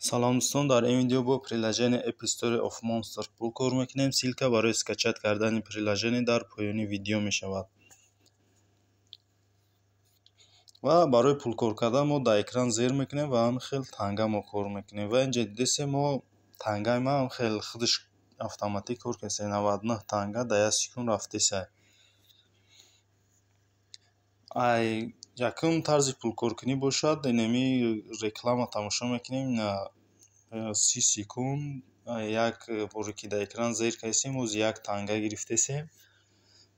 Салом дӯстон, дар ин видео бо приложение App Story of Monster пул кор мекунем. Ссылка барои скачать кардани приложение дар поёни видео мешавад. Ва барои пул кор кардан мо дар экран зер мекунем ва ҳам хел танга мо кор мекунем. Ва инҷа дидесем, мо тангаи ма ҳам хел худаш автоматик кор кардем. 99 танга дар як секунд рафтесай. Ай якум тарзи пулкоркунӣ бошад, инами реклама тамошо мекунем, 30 секунд як боре ки дар экран зер кардесем, оз як танга гирифтесем.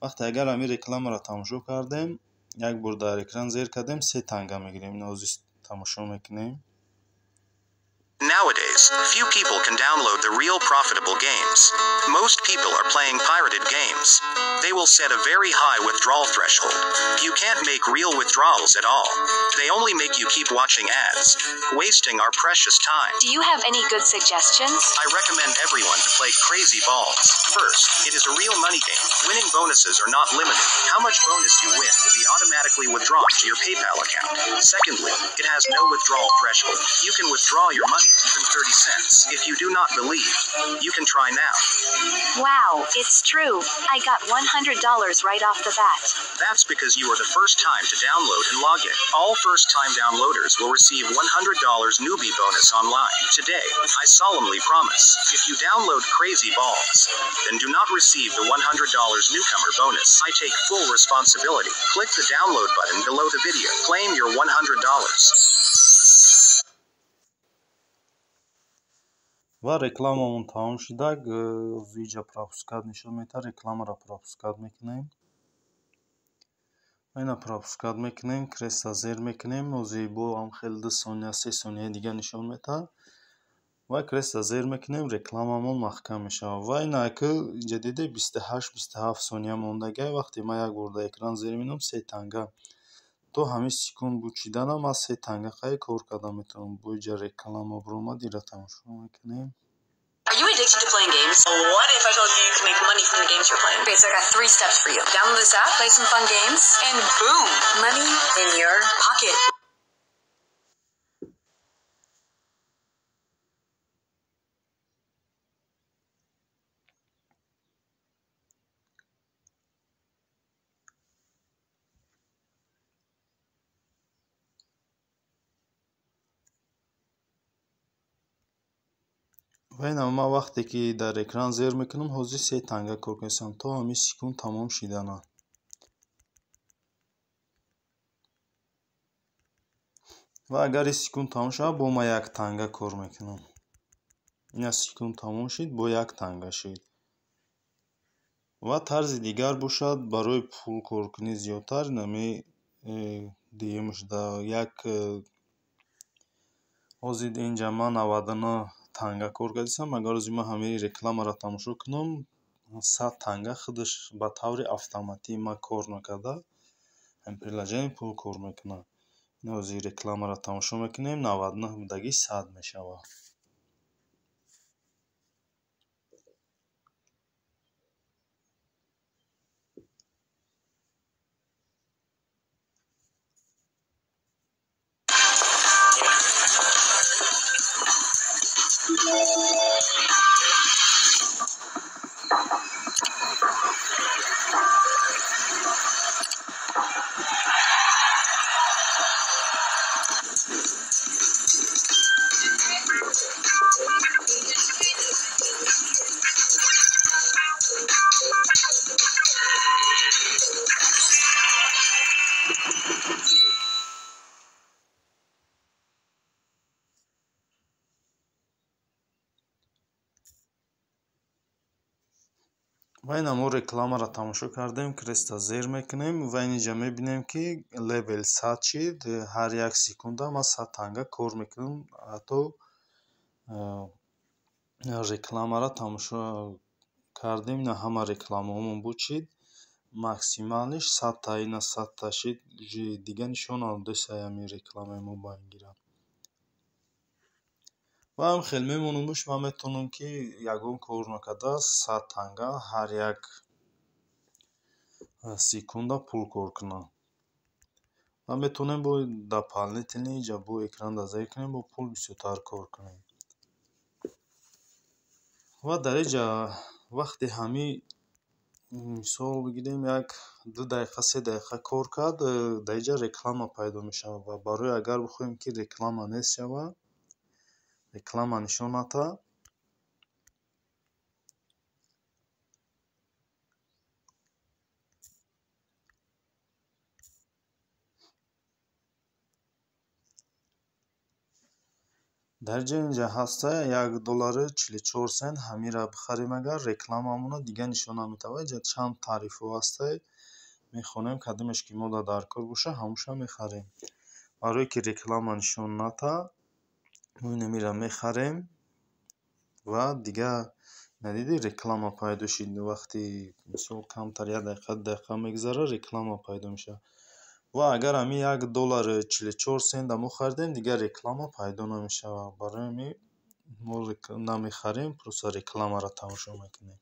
Вақте агар ҳамин рекламаро тамошо кардем, як бор дар экран зер кардем, се танга мегирем. Ина ози тамошо мекунем. Nowadays, few people can download the real profitable games. Most people are playing pirated games. They will set a very high withdrawal threshold. You can't make real withdrawals at all. They only make you keep watching ads, wasting our precious time. Do you have any good suggestions? I recommend everyone to play Crazy Balls. First, it is a real money game. Winning bonuses are not limited. How much bonus you win will be automatically withdrawn to your PayPal account. Secondly, it has no withdrawal threshold. You can withdraw your money, even 30 cents. If you do not believe, you can try now. Wow, it's true. I got $100 right off the bat. That's because you are the first time to download and log in. All first time downloaders will receive $100 newbie bonus online. Today, I solemnly promise, if you download Crazy Balls, then do not receive the $100 newcomer bonus. I take full responsibility. Click the download button below the video. Claim your $100. Ва рекламамон тамом шуда, иҷа пропускать нишон медиҳад, рекламаро пропускать мекунем. Ина пропускать мекунем, креста зер мекунем, ози бо ҳам хел 2 сония, 3 сонияи дига нишон медиҳад. Ва креста зер мекунем, рекламамон маҳкам мешавад. Ва ина ки инҷа диде 28, 27 сония мондагиа. Вақте ман як бор дар экран зер менам, се танга. То ҳамин секунд буд шиданам ман се танга қай кор карда метавонам. Бо иҷа реклама биромад, ира тамошо мекунем. Are you addicted to playing games? What if I told you you can make money from the games you're playing? Okay, so I got three steps for you. Download this app, play some fun games, and boom, money in your pocket. Ва ина ман вақте ки дар экран зер мекунам, ҳозир се танга кор кардам то ҳамин секунд тамом шидана. Ва агар ин секунд тамом шавад, бо ман як танга кор мекунам. Ина секунд тамом шид, бо як танга шид. Ва тарзи дигар бошад, барои пул коркунӣ зиёдтар, инами дуюмаш да як ҳозир инҷа ман 99 танга кор кардисам. Агар ози ман ҳамин рекламаро тамошо кунам, 100 танга худаш ба таври автоматӣ ман кор накарда, ҳамин приложение пул кор мекунад. Ина ози рекламаро тамошо мекунем, 99 будагӣ 100 мешавад. Ва ина мо рекламаро тамошо кардем, креста зер мекунем ва инҷа мебинем, ки левел 100 шид. Ҳар як секунда ман 100 танга кор мекунам, ҳатто рекламаро тамошо кардем, ина ҳама рекламаҳомон буд шид. Максималиш 100та, ина 100та шид, дига нишон надодеса ҳамин рекламаи мо ба ин гирад. Ва ҳам хел мемонумуш, ман метавонам, ки ягон кор накарда 100 танга ҳар як секунда пул кор кунам. Ва метавонем бо дополнительный иҷа бо экран зер кунем, бо пул бисёртар кор кунем. Ва дар инҷа вақте ҳамин мисол бигирем, як 2 дақиқа, 3 дақиқа кор кард, дар инҷа реклама пайдо мешавад. Ва барои агар бихоҳем, ки реклама нест шавад, реклама нишон натаҳад, дар ҷо инҷа ҳаста $1.44, ҳамира бихарем агар, рекламамона дига нишон наметавад. Инҷа чанд тарифҳо ҳастай, мехонем, кадомеш ки мода дар кор боша, ҳамуша мехарем. Барое ки реклама нишон натаҳад, мо инамира мехарем ва дига надиди реклама пайдо шид. Вақти мисол камтар як дақиқа, 2 дақиқа мегузарад, реклама пайдо мешавад. Ва агар ҳамин $1.44 мо харидем, дигар реклама пайдо намешавад. Барои ҳамин мо намехарем, просто рекламаро тамошо мекунем.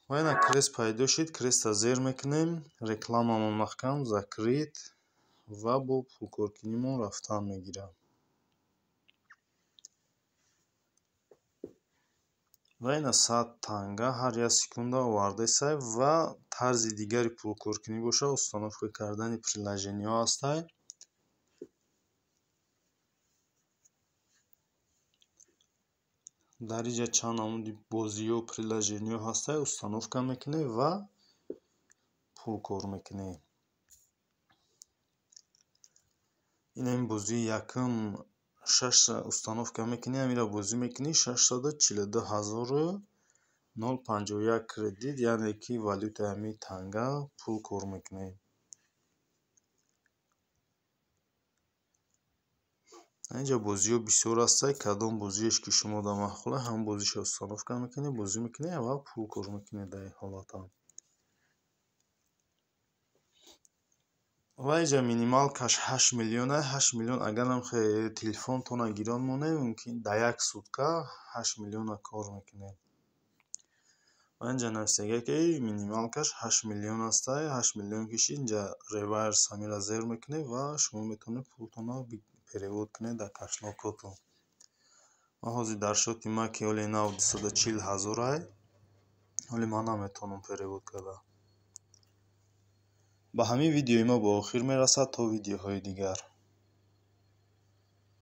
Ва ина крест пайдо шид, креста зер мекунем, рекламамон маҳкам, закрыть, ва бо пулкоркунимон рафтан мегирад. Ва ина 100 танга ҳар як секунда овардесай. Ва тарзи дигари пулкоркунӣ боша, установка кардани приложениҳо ҳастай. Дар инҷа чанд намуди бозиҳо, приложениҳо ҳастай, установка мекунед ва пул кор мекунед. Ин ҳамин бозии якум шаш установка мекунӣ, ҳаминро бозӣ мекунӣ, 642 051 кредит, яъне ки валютаи ҳамин танга пул кор мекунӣ. Инҷа бозиҳо бисёр ҳастай, кадом бозиеш ки шумода маъқул, ҳамон бозиша установка мекунӣ, бозӣ мекунӣ ва пул кор мекунӣ дар ин ҳолатам. Ва инҷа минималкаш 8 миллион, 8 миллион. Агарам телефонтона гирон монед, мумкин дар як сутка 8 миллиона кор мекунед. Ва инҷа нависагия, ки минималкаш 8 миллион ҳастай, 8 миллион киши, инҷа реверс ҳамира зер мекунед ва шумо метавонед пултонро перевод кунед дар кошелёкотон. Ман ҳозир дар счёти ман, ки ҳоли нав 240 ҳазорай, ҳоли ман наметавонам перевод карда. Ба ҳамин видеои мо ба охир мерасад. То видеоҳои дигар.